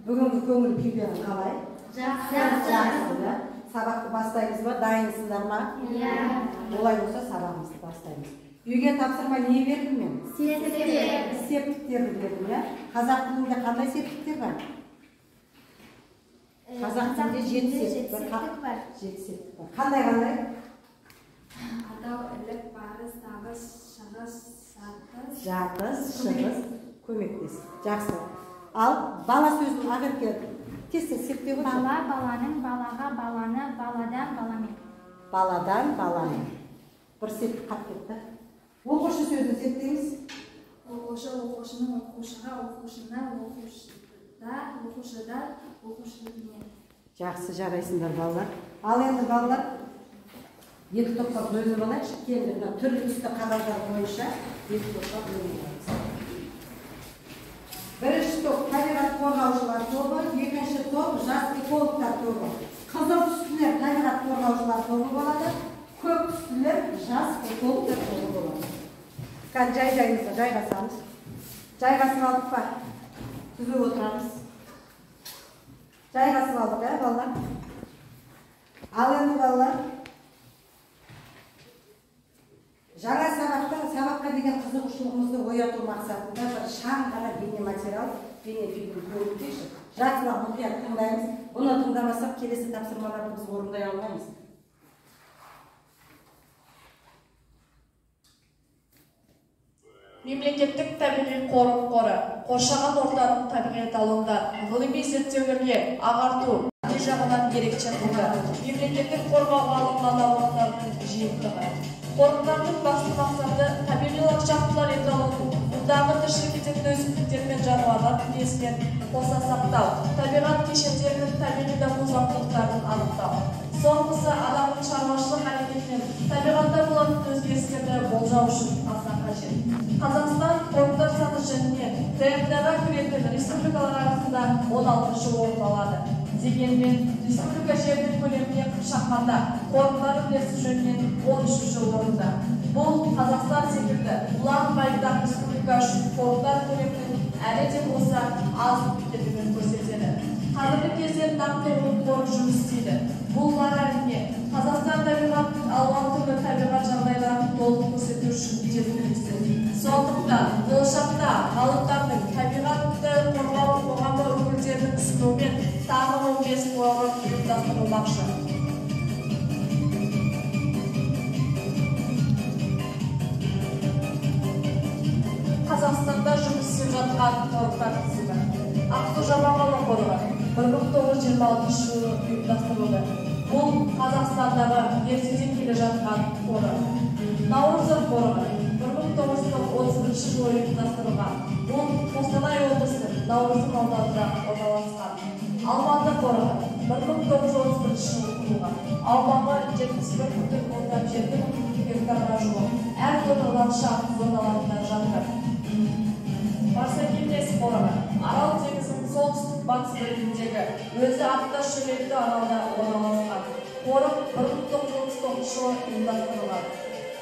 Бүгінгі көңіл күйлерің қалай? Жақсы. Жақсы, да? Сабақты бастаймыз ба? Дайынсыздар ма? Иә. Олай болса сабағымызды бастаймыз. Үйге тапсырма не бердім мен? Септіктер. Септіктерді бердім, иә? Қазақ тілінде қандай септіктер бар? Қазақ тілінде 7 септік бар. 7 септік бар. Қандай-қандай? Атау, ілік, барыс, табыс, шығыс, жатыс. Жатыс, шығыс, көмектес. Жақсы. Ал бала сөзін Ақерке тез-тез септей қойшы. Бала, баланың, балаға, баланы, баладан, баламен. Баладан, баламен. Бір септік қап кетті. Оқушы сөзін септейміз. Оқушы, оқушының, оқушыға, оқушыны, оқушыда, оқушыда, оқушымен. Жақсы, жарайсыңдар балалар. Ал енді балалар, екі топқа бөлініп алайықшы. Келіңдер, мына түрлі түсті қағаздар бойынша екі топқа бөлініп алайық. Бірінші топ табиғат қорғаушылар тобы, екінші топ жас экологтар тобы. Қызыл түстілер табиғат қорғаушылар тобы болады, көк түстілер жас экологтар тобы болады. Қазір жай-жайымызға жайғасамыз. Жайғасып алдық па? Түзу отырамыз. Жайғасып алдық, ә, балалар? Ал енді балалар, жаңа сабақта сабаққа деген қызығушылығымызды ояту мақсатында бір шағын ғана бейнематериал, бейнефильм көріп өтейікші. Жақсылап мұқият тыңдаймыз. Бұны тыңдамасақ келесі тапсырмаларды біз орындай алмаймыз. Мемлекеттік табиғи қорық қоры, қоршаған ортаның табиғи эталондар, ғылыми зерттеулерге ағарту жағынан ерекше құнды. Мемлекеттік қорғауға алынған аумақтардың жиынтығы. Қорықтардың басты мақсаты табиғи ландшафтылар эталонын, мұндағы тіршілік ететін өсімдіктер мен жануарлар дүниесімен қоса сақтау, табиғат кешендерінің табиғи даму заңдылықтарын анықтау. Соңғысы адамның шаруашылық әрекетінен табиғатта болатын өзгерістерді болжау үшін аса қажет. Қазақстан қорықтар саны жөнінен ТМД-ға кіретін республикалар арасында 16-шы орын алады. Дегенмен, республика жерінің көлеміне шаққанда қорықтар үлесі жөнінен 13-ші орында. Бұл Қазақстан секілді ұлан байтақ республика үшін қорықтар көлемінің әлі де болса аз екендігін көрсетеді. Қазіргі кезде нақты 10 қорық жұмыс істейді. Бұл әрине Қазақстан табиғатының алуан түрлі табиғат жағдайларын толық көрсету үшін жеткіліксіз. Сондықтан болашақта ғалымдардың табиғатты қорғау қоғамы өкілдерінің ұсынуымен тағы 15 қорық ұйымдастырылмақшы. Қазақстанда жұмыс істеп жатқан қорықтар тізімі. Ақсу-Жабағылы қорығы 1926 жылы ұйымдастырылды. Бұл Қазақстандағы ертеден келе жатқан қорық. Наурызым қорығы 1931 жылы ұйымдастырылған. Бұл Қостанай облысының Наурызым ауданында орналасқан. Алматы қорығы 1931 жылы құрылған. Аумағы 71,7 мың гектарға жуық. Әртүрлі ландшафт зоналарында жатыр. Барсакелмес қорығы Арал теңізінің солтүстік батыс бөлігіндегі өзі аттас шөлейтті аралда орналасқан. Қорық 1939 жылы ұйымдастырылған.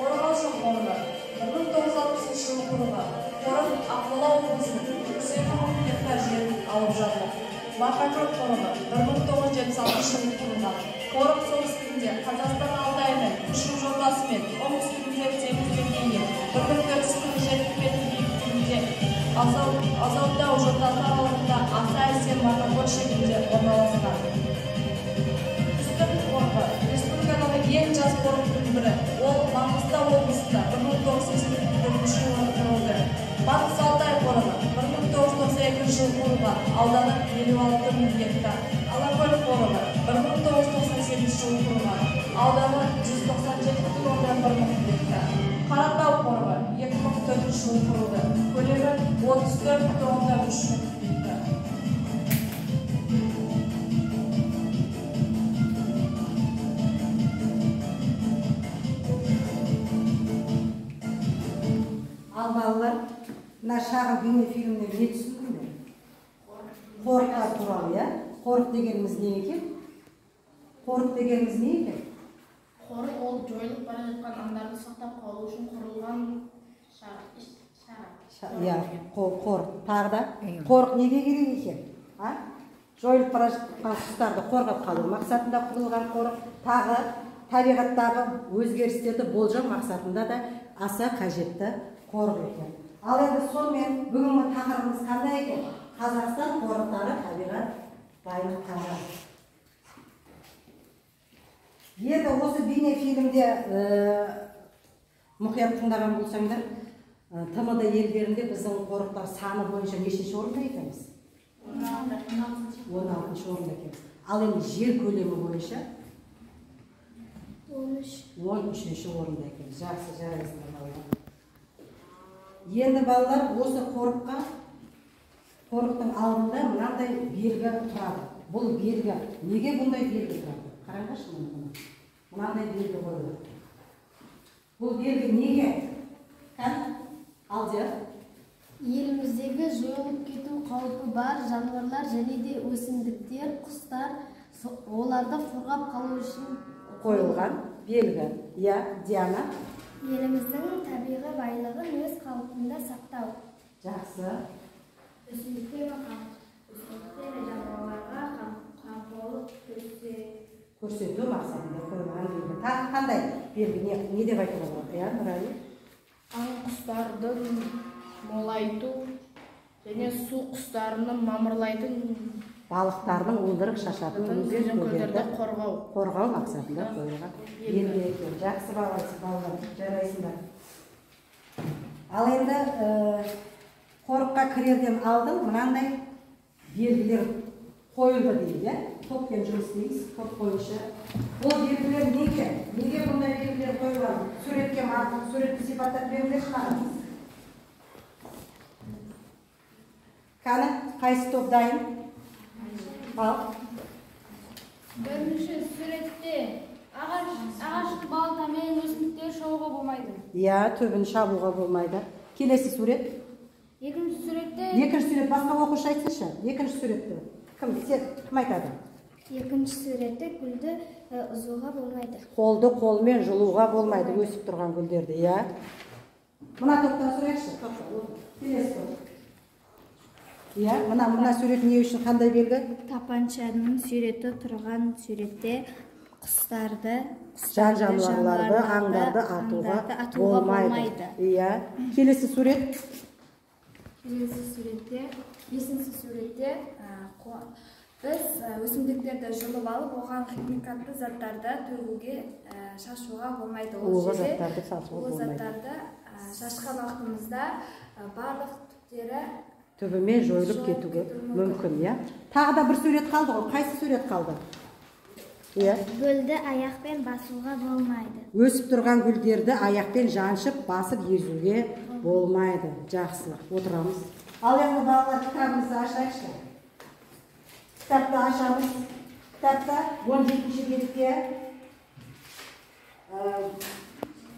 Қорғалжын қорығы 1960 жылы құрылған. Қорық Ақмола облысының 32 мың гектар жерін алып жатыр. Марқакөл қорығы 1976 жылы құрылған. Қорық солтүстігінде Қазақстан Алтайының Күшік жотасы мен оңтүстігінде теңіз деңгейінен 1447 метр биіктігінде Азаутау жотасы аралығында аса әсем Марқакөл шегінде орналасқан. Үстірт қорығы республикадағы ең жас қорықтың бірі. Ол Маңғыстау облысында 1984 жылы құрылды. Батыс Алтай қорығы 1992 жылы құрылған, ауданы 56 мың гектар. Алакөл қорығы 1998 жылы құрылған, ауданы 197,1 мың гектар. Қаратау қорығы 2004 жылы құрылды, көлемі 34,3 мың гектар. Ал балалар, мына шағын бейнефильмнен не түсіндіңдер? Қорықтар туралы, иә? Қорық дегеніміз не екен? Қорық дегеніміз не екен? Қорық ол жойылып бара жатқан аңдарды сақтап қалу үшін құрылған шара. Иә, қорық. Тағы да қорық неге керек екен? А? Жойылып бара жатқан құстарды қорғап қалу мақсатында құрылған қорық, тағы табиғаттағы өзгерістерді болжау мақсатында да аса қажетті қорық екен. Ал енді сонымен бүгінгі тақырыбымыз қандай екен? Қазақстан қорықтары табиғат байлықтары. Енді осы бейнефильмде мұқият тыңдаған болсаңдар, ТМД елдерінде біздің қорықтар саны бойынша нешінші орында екенбіз? 16-шы орында екенбіз. Ал енді жер көлемі бойынша 13-ші орында екенбіз. Жақсы, жарайсыңдар балалар. Енді балалар, осы қорықтың алдында мынандай белгі тұрады. Бұл белгі, неге бұндай белгі тұрады? Қараңдаршы мына. Мынандай белгі қойылады. Бұл белгі неге? Кән, Алдияр. Еліміздегі жойылып кету қаупі бар жануарлар және де өсімдіктер, құстар, оларды қорғап қалу үшін қойылған белгі. Иә, Диана. Еліміздің табиғи байлығын өз қалпында сақтау. Жақсы. Өсімдіктер мен жануарларға қамқорлық көрсету мақсатында қойылған белгі. Тағы қандай белгі? Не деп айтуға болады? Иә, Нұрәлі? Аң құстардың молайту және су құстарының мамырлайтын балықтардың уылдырық шашатын өзен көлдерді қорғау мақсатында қойылған белгі екен. Жақсы балалар, жарайсыңдар. Ал енді қорыққа кірерден алдын мынандай белгілер қойылды дейді, иә? Топпен жұмыс істейміз, топ бойынша. Ол белгілер неге? Неге бұндай белгілер қойылған? Суретке суретті сипаттап беріңдерші маған. Кәні, қайсы топ дайын? Ал. Бірінші суретте ағашты балтамен өсімдіктер шабуға болмайды. Иә, түбін шабуға болмайды. Келесі сурет. Екінші суретте. Екінші сурет басқа оқушы айтсыншы. Екінші суретті. Кім? Сен кім айтады? Екінші суретте гүлді ұзуға болмайды. Қолды қолмен жұлуға болмайды, өсіп тұрған гүлдерді, иә. Мына топтан сұрайықшы. Келесі топ. Иә, мына сурет не үшін қандай белгі? Тапаншаның суреті тұрған суретте құстарды, жан-жануарларды, аңдарды атуға болмайды. Иә. Келесі сурет. Келесі суретте, бесінші суретте біз өсімдіктерді жұлып алып, оған химикатты заттарды төгуге, шашуға болмайды. Улы заттарды шашуға болмайды. Улы заттарды шашқан уақытымызда барлық түптері түбімен жойылып кетуге мүмкін, иә. Тағы да бір сурет қалды ғой. Қайсы сурет қалды? Иә. Гүлді аяқпен басуға болмайды. Өсіп тұрған гүлдерді аяқпен жаншып, басып езуге болмайды. Жақсы, отырамыз. Ал енді балалар, кітабымызды ашайықшы. Кітапты ашамыз. Кітапта 17-ші бетте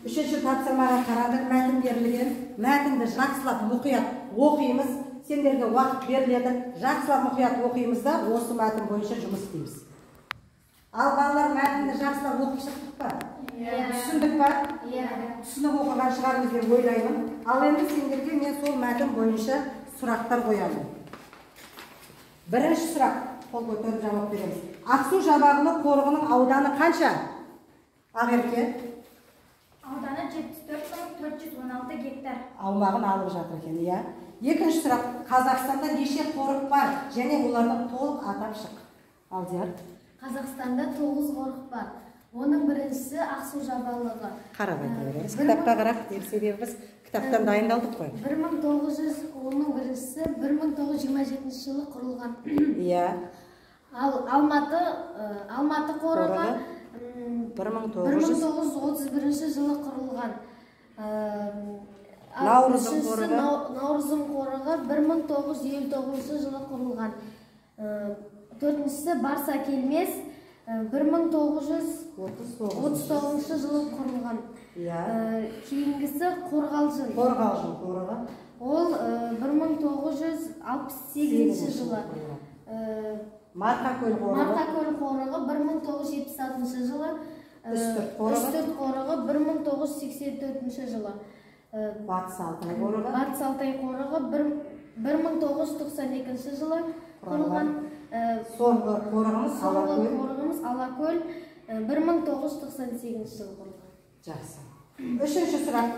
3-ші тапсырмаға қарадық, мәтін берілген. Мәтінді жақсылап мұқият оқимыз. Сендерге уақыт беріледі. Жақсылап мұқият оқимыз да, осы мәтін бойынша жұмыс істейміз. Ал балалар, мәтінді жақсылап оқып шықтық па? Түсіндік па? Түсініп оқыған шығармыз деп ойлаймын. Ал енді сендерге мен сол мәтін бойынша сұрақтар қоямын. Бірінші сұрақ, қол көтеріп жауап береміз. Ақсу Жабағылы қорығының ауданы қанша? Ақерке? Ауданы 74 416 гектар. Аумағын алып жатыр екен, иә. Екінші сұрақ, Қазақстанда неше қорық бар және олардың толық атап шық. Алдияр. Қазақстанда 9 қорық бар. Оның біріншісі Ақсу Жабағылығы. Қарап айта береміз. Кітапқа қарап, себебі біз кітаптан дайындалдық қой. 1900, оның біріншісі 1927 жылы құрылған. Иә. Ал Алматы қорығы 1931 жылы құрылған. Наурызым қорығы. Наурызым қорығы 1959 жылы құрылған. Төртіншісі Барса келмес 1939 жылы құрылған. Иә. Кейінгісі Қорғалжын. Қорғалжын қорығы. Ол 1968 жылы. Марқакөл қорығы. Марқакөл қорығы 1976 жылы. Үстірт қорығы. Үстірт қорығы 1984 жылы. Батыс Алтай қорығы. Батыс Алтай қорығы 1992 жылы құрылған. Соңғы қорығымыз Алакөл 1998 жылы құрылған. Жақсы. Үшінші сұрақ.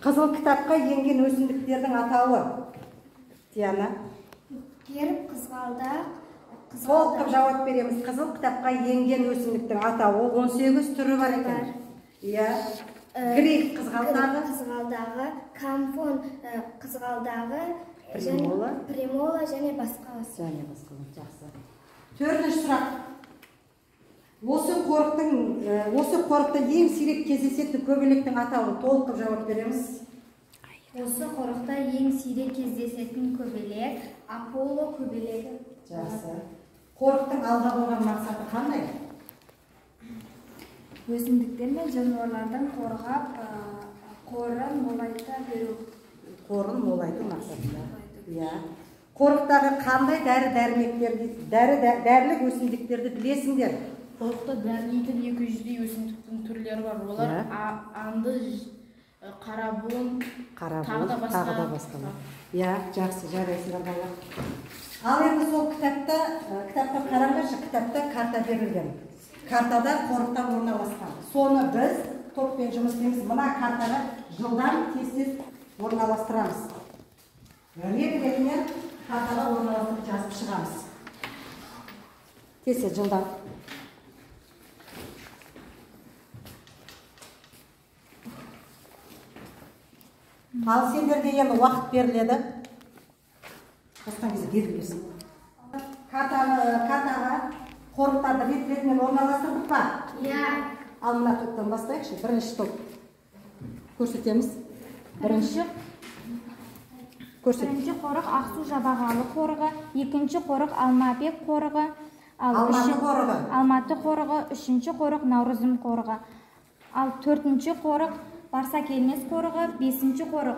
Қызыл кітапқа енген өсімдіктердің атауы. Диана. Герб, қызғалдақ. Толық жауап береміз. Қызыл кітапқа енген өсімдіктің атауы 18 түрі бар екен. Иә. Грек қызғалдағы, қызғалдағы, камфон қызғалдағы, примола және басқалар. Және басқалар. Жақсы. Төртінші сұрақ. Осы қорықта ең сирек кездесетін көбелектің атауы. Толық жауап береміз. Осы қорықта ең сирек кездесетін көбелек Аполло көбелегі. Жақсы. Қорықтың алға қойған мақсаты қандай? Өсімдіктер мен жануарлардың қорғап, қорын молайта беру. Қорын молайту мақсатында. Иә. Қорықтағы қандай дәрілік өсімдіктерді білесіңдер? Қорықта дәрілейтін 200-дей өсімдіктің түрлері бар. Олар анды, қарабуын, тағы да басқалар. Иә, жақсы, жарайсыңдар балалар. Ал енді сол кітапта қараңдаршы, кітапта карта берілген. Картада қорықтар орналасқан. Соны біз топпен жұмыс істейміз. Мына картаға жылдам тез-тез орналастырамыз. Рет-ретінен картаға орналастырып жазып шығамыз. Тез-тез жылдам. Ал сендерге енді уақыт беріледі. Қосқан кезде берілесің. Картаға қорықтарды рет-ретімен орналастырдық па? Иә. Ал мына топтан бастайықшы. Бірінші топ. Көрсетеміз. Бірінші. Көрсет. Бірінші қорық Ақсу Жабағалы қорығы, екінші қорық Алмабек қорығы, Алматы қорығы. Алматы қорығы, үшінші қорық Наурызым қорығы. Ал төртінші қорық Барсакелмес қорығы, бесінші қорық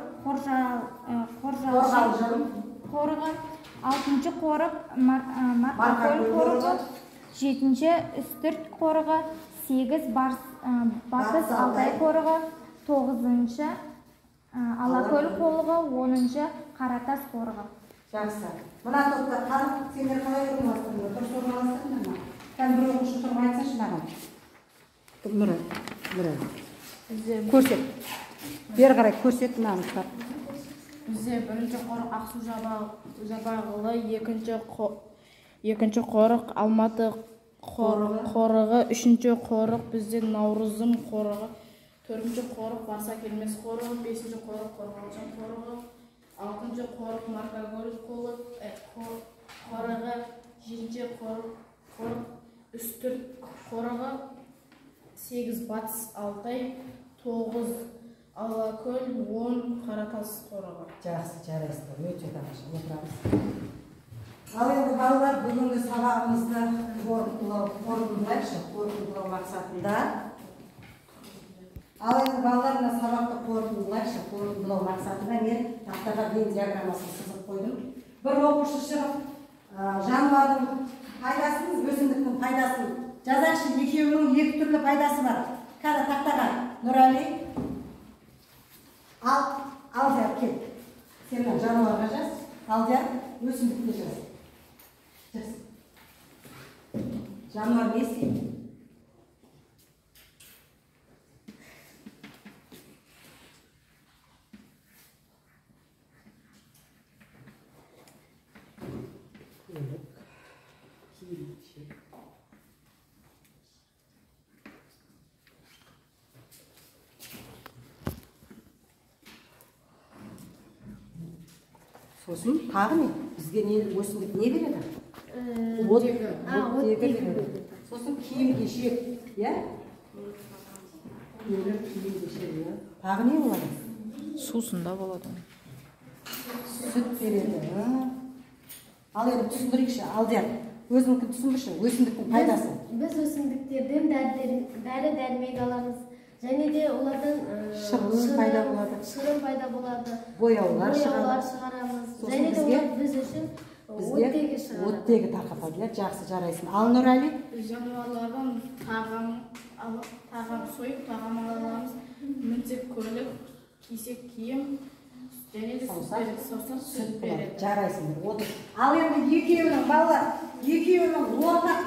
Қорғалжын қорығы, алтыншы қорық Марқакөл қорығы, жетінші Үстірт қорығы, 8 Батыс Алтай қорығы, 9-шы Алакөл қорығы, 10-шы Қаратас қорығы. Жақсы. Мына топта сендер қалай орналастырдыңдар? Дұрыс орналастырдыңдар ма? Кән бір оқушы тұрып айтсыншы маған. Нұрай, Нұрай. Көрсет. Бері қарай көрсет мынаны ұстап. Бізде бірінші қорық Ақсу Жабағылы, екінші қорық Алматы қорығы, үшінші қорық бізде Наурызым қорығы, төртінші қорық Барсакелмес қорығы, бесінші қорық Қорғалжын қорығы, алтыншы қорық Марқакөл қорығы, жетінші қорық Үстірт қорығы, 8 Батыс Алтай, 9 Алакөл, 10 Қаратас қорығы. Жақсы, жарайсыздар, өте тамаша. Отырамыз. Ал енді балалар, бүгінгі сабағымызды қорытындылайықшы, қорытындылау мақсатында. Ал енді балалар, мына сабақты қорытындылайықшы, қорытындылау мақсатында мен тақтаға Венн диаграммасын сызып қойдым. Бір оқушы шығып, жануардың пайдасын, өсімдіктің пайдасын жазайықшы. Екеуінің екі түрлі пайдасы бар. Кәне тақтаға Нұрәли, ал Алдияр кел. Сен жануарға жаз, Алдияр өсімдікке жаз. Жаз. Жануар не істейді? Көлік, киім-кешек. Сосын тағы не? Бізге не, өсімдік не береді? Оттегі береді. Сосын киім-кешек, иә? Көлік, киім-кешек, иә. Тағы не болады? Сусын да болады. Сүт береді. Ал енді түсіндірейікші, Алдияр, өзіңдікін түсіндірші, өсімдіктің пайдасы. Біз өсімдіктерден дәрі-дәрмек аламыз. Және де олардан шырын пайда болады. Шырын пайда болады. Бояулар шығарамыз. Және де олар біз үшін оттегі шығарады. Оттегі тарқатады, иә, жақсы, жарайсың. Ал Нұрәли? Жануарлардан тағам сойып, тағам аламыз. Мінсек көлік, кисек киім, және де саусақ сүт береді. Жарайсыңдар. Ал енді екеуінің балалар, Екеуінің ортақ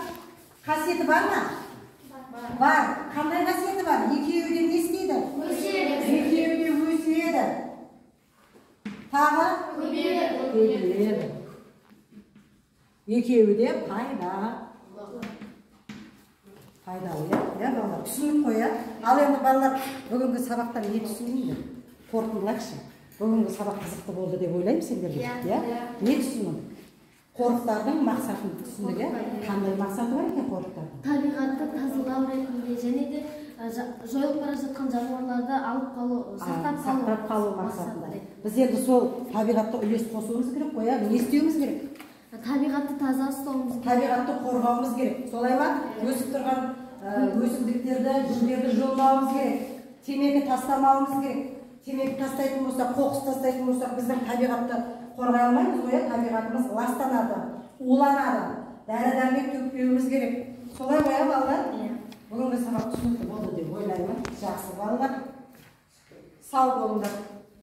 қасиеті бар ма? Бар. Қандай қасиеті бар? Екеуі де не істейді? Өседі. Екеуі де өседі. Тағы? Көбейеді. Екеуі де пайдалы, иә? Иә, балалар, түсіндік қой, иә? Ал енді, балалар, бүгінгі сабақтан не түсіндіңдер? Қорытындылайықшы. Бүгінгі сабақ қызықты болды деп ойлаймын сендерге. Иә. Иә? Не түсіндің? Қорықтардың мақсатын түсіндік, иә? Қандай мақсаты бар екен қорықтардың? Табиғатты тазалау ретінде және де жойылып бара жатқан жануарларды алып қалу, сақтап қалу, сақтап қалу мақсатында. Біз енді сол табиғатқа үлес қосуымыз керек қой, иә? Не істеуіміз керек? Табиғатты таза ұстауымыз керек. Табиғатты қорғауымыз керек. Солай ма? Өсіп тұрған өсімдіктерді, гүлдерді жұлмауымыз керек. Темекі тастамауымыз керек. Темекі тастайтын болсақ, қоқыс тастайтын болсақ, біздің табиғатты қорғай алмаймыз ғой, иә? Табиғатымыз ластанады, уланады. Дәрі-дәрмек төкпеуіміз керек. Солай ғой, иә, балалар? Иә. Бүгінгі сабақ түсінікті болды деп ойлаймын. Жақсы, балалар. Сау болыңдар.